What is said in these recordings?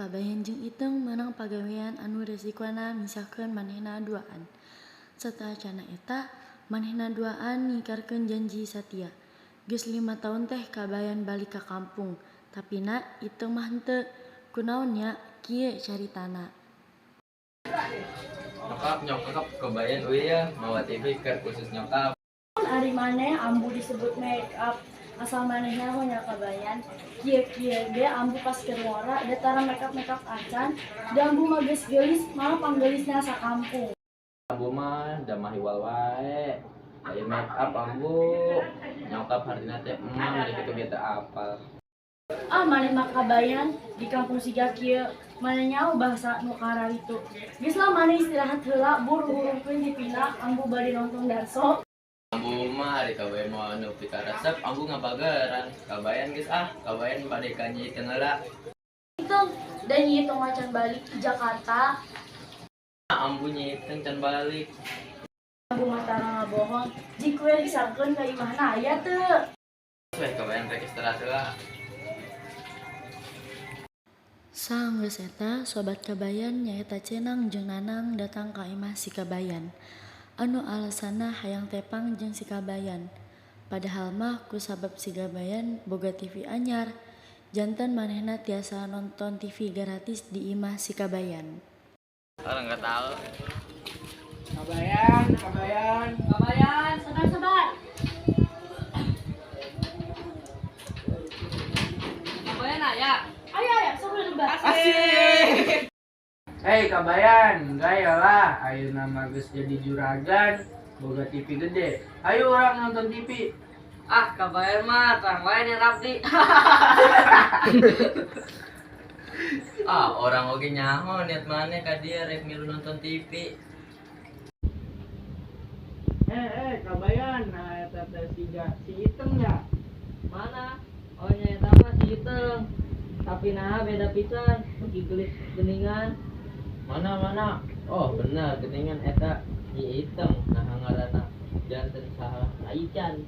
Kabayan jeung Iteung meunang pagawean anu resikona misahkeun manehna duaan. Sateuacanna eta, manehna duaan ngingkarkeun janji satia. Geus 5 taun teh Kabayan balik ka kampung, tapina Iteung mah henteu. Kunaon nya, kieu caritana. Nyokap, nyokap, Kabayan euy ya, mawa TV keur khusus nyokap. Ari maneh ambu disebut make up asal manehna nya Kabayan. Kieu-kieu ge ambu pas keur ngora da tara make up acan, da ambu mah geus geulis malah panggeulisna sakampung. Ambu mah da mahiwal wae. Lain make up ambu. Nyokap hartina teh emang ari kitu ge teu apal. Ah maneh mah Kabayan di kampung siga kieu, maneh nyaho bahasa nu kararitu. Geus lah maneh istirahat heula buru-burukeun TV-na ambu bade nonton Darso. Ambu mah ari Kabayan mah nu pikaresep ambu ngabageran. Kabayan geus ah, Kabayan bade ka Nyi Iteung heula. Iteung, da Nyi Iteung mah can balik ti Jakarta. Ambu Nyi Iteung can balik. Ambu mah tara ngabohong, jik we risangkeun ka imahna aya teu. Weh Kabayan rek istirahat heula. Sanggeus eta sobat Kabayan nyaeta Cenang jeung Nanang datang ka imah si Kabayan. Anu alasanna hayang tepang jeung si Kabayan. Padahal mah kusabab si Kabayan boga TV anyar, janten manehna tiasa nonton TV gratis di imah si Kabayan. Orang nggak tahu. Kabayan, Kabayan. Kabayan, sabar-sabar. Kabayan aya. Ayo, ayo, sok lebar. Asik. Hei Kabayan, gaya lah. Ayeuna mah geus jadi juragan, boga TV gede. Ayo urang nonton TV. Ah, Kabayan mah terang wae nih Rabdi. Ah, orang oge nyaho niat maneh ka dieu rek milu nonton TV. Kabayan, nah eta teh siga si Iteung nya. Mana? Oh nya eta mah si Iteung. Tapi nah beda pisan, beuki geulis geuningan. Mana mana? Oh, bener geuningan eta Nyi Iteung nah ngaranna janten saha Aican.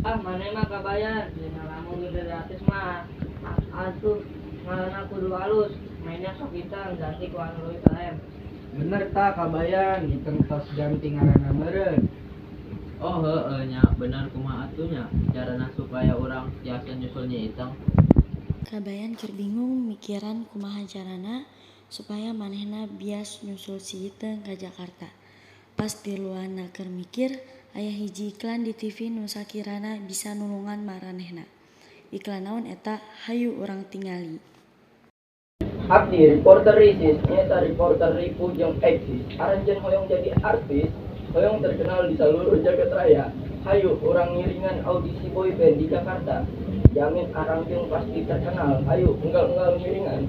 Ah, maneh mah Kabayan, dina lamun gede gratis mah. Atuh ngaranna kudu alus, mainnya sok Iteung ganti ku anu leuwih kalem. Bener ta Kabayan, Iteung tos ganti ngaranna meureun. Oh heueuh nya, bener kumaha atuh nya carana supaya urang tiasa nyusul Nyi Iteung. Kabayan keur bingung mikiran kumaha carana supaya manehna bias nyusul si Iteung ka Jakarta. Pas tiluanna keur mikir, aya hiji iklan di TV nu sakirana bisa nulungan maranehna. Iklan naon eta? Hayu urang tingali. Abdi reporter Risis, nyata reporter Ripu jeung Eksis. Aranjeun hoyong jadi artis, hoyong terkenal di seluruh jagat raya. Hayu urang ngiringan audisi boyband di Jakarta. Jamin aranjeun pasti terkenal. Hayu enggal-enggal ngiringan.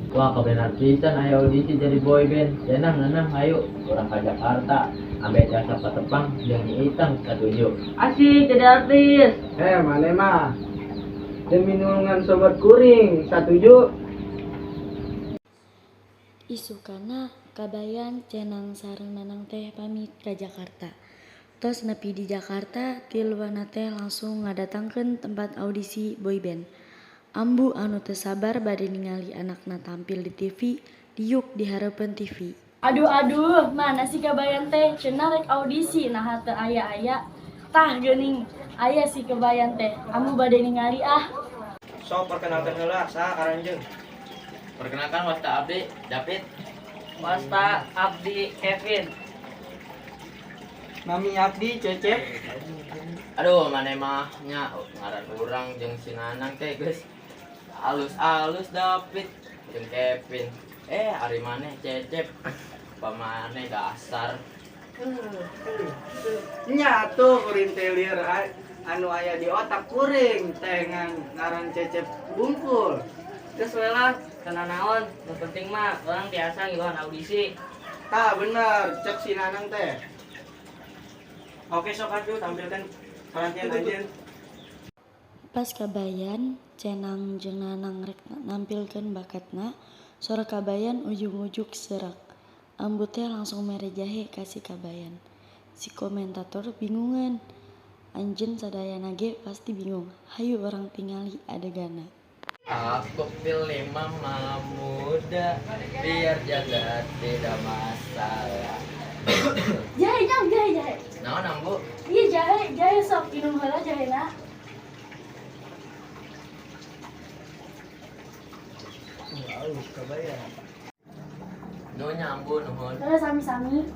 Wah, kebenar pisan aya audisi jadi boyband. Cenah ngeunah hayu urang ka Jakarta. Ambe jasa patepang jeung Nyi Iteung satuju. Asik jadi artis. Maneh mah demi nulungan sobat kuring, satuju. Isukana Kabayan Cenang sareng Nanang teh pamit ka Jakarta. Tos nepi di Jakarta, tiluanna teh langsung ngadatangkeun tempat audisi boyband. Ambu anu teu sabar bade ningali anakna tampil di TV, diuk di hareupeun TV. Aduh aduh, mana si Kabayan teh cenah rek audisi naha teu aya-aya. Tah geuning aya si Kabayan teh, ambu bade ningali ah. Sok perkenalkan heula saha aranjeun. Perkenalkan wasta abdi David. Wasta abdi Kevin. Nami abdi Cecep. Aduh, maneh mah nya ngaran urang jeung si Nanang teh geus alus-alus David jeung Kevin. Ari maneh Cecep. Pamaneh dasar. Nya atuh kuring teh lieur anu aya di otak kuring teh ngaran Cecep bungkul. Geus we lah, teu naon, nu penting mah urang tiasa ngiluan audisi. Tah bener, cek si Nanang teh. Oke sok atuh tampilkan penampilan anjeun. Pas Kabayan, Cenang jeung Nanang rek nampilkeun bakatna, sora Kabayan ujug-ujug seurak. Ambu teh langsung mere jahe ka si Kabayan. Si komentator bingungan. Anjeun sadayana ge pasti bingung. Hayu urang tingali adeganna. Aku pilih mama muda biar janda tidak masalah. Jahe jang, jahe jahe. Naon ambu? Iya jahe, jahe sok minum heula jahena. Alus Kabayan. Nuhun nya ambu, nuhun. Terus sami-sami.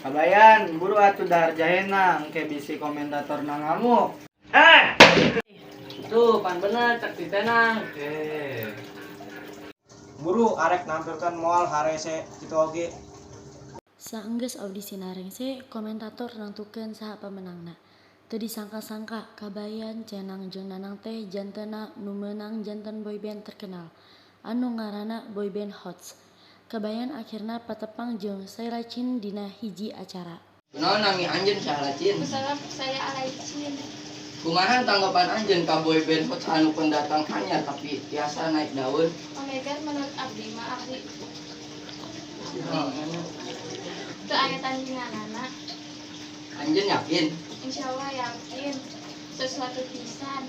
Kabayan, buru atuh dahar jahena engke bisi komentator ngamuk. Tuh, pan bener cek si Tenang. Oke. Buru arek nampilkeun moal harese kitu oge. Saenggeus audisi rengse, komentator nangtukeun saha pemenangna. Teu disangka-sangka Kabayan, Cenang jeung Nanang teh jantenna nu meunang janten boyband terkenal anu ngaranna boyband HOTS. Kabayan akhirna patepang jeung Sheila Chin dina hiji acara. Kunaon nami anjeun Sheila Chin? Salam, saya Alaicin. Kumaha tanggapan anjeun ka boyband HOTS anu pendatang anyar tapi tiasa naik daun? Oh my God, menurut abdi mah ahli. Teu aya tandinganana. Anjeun yakin? Insya Allah yakin. Sesuatu pisan.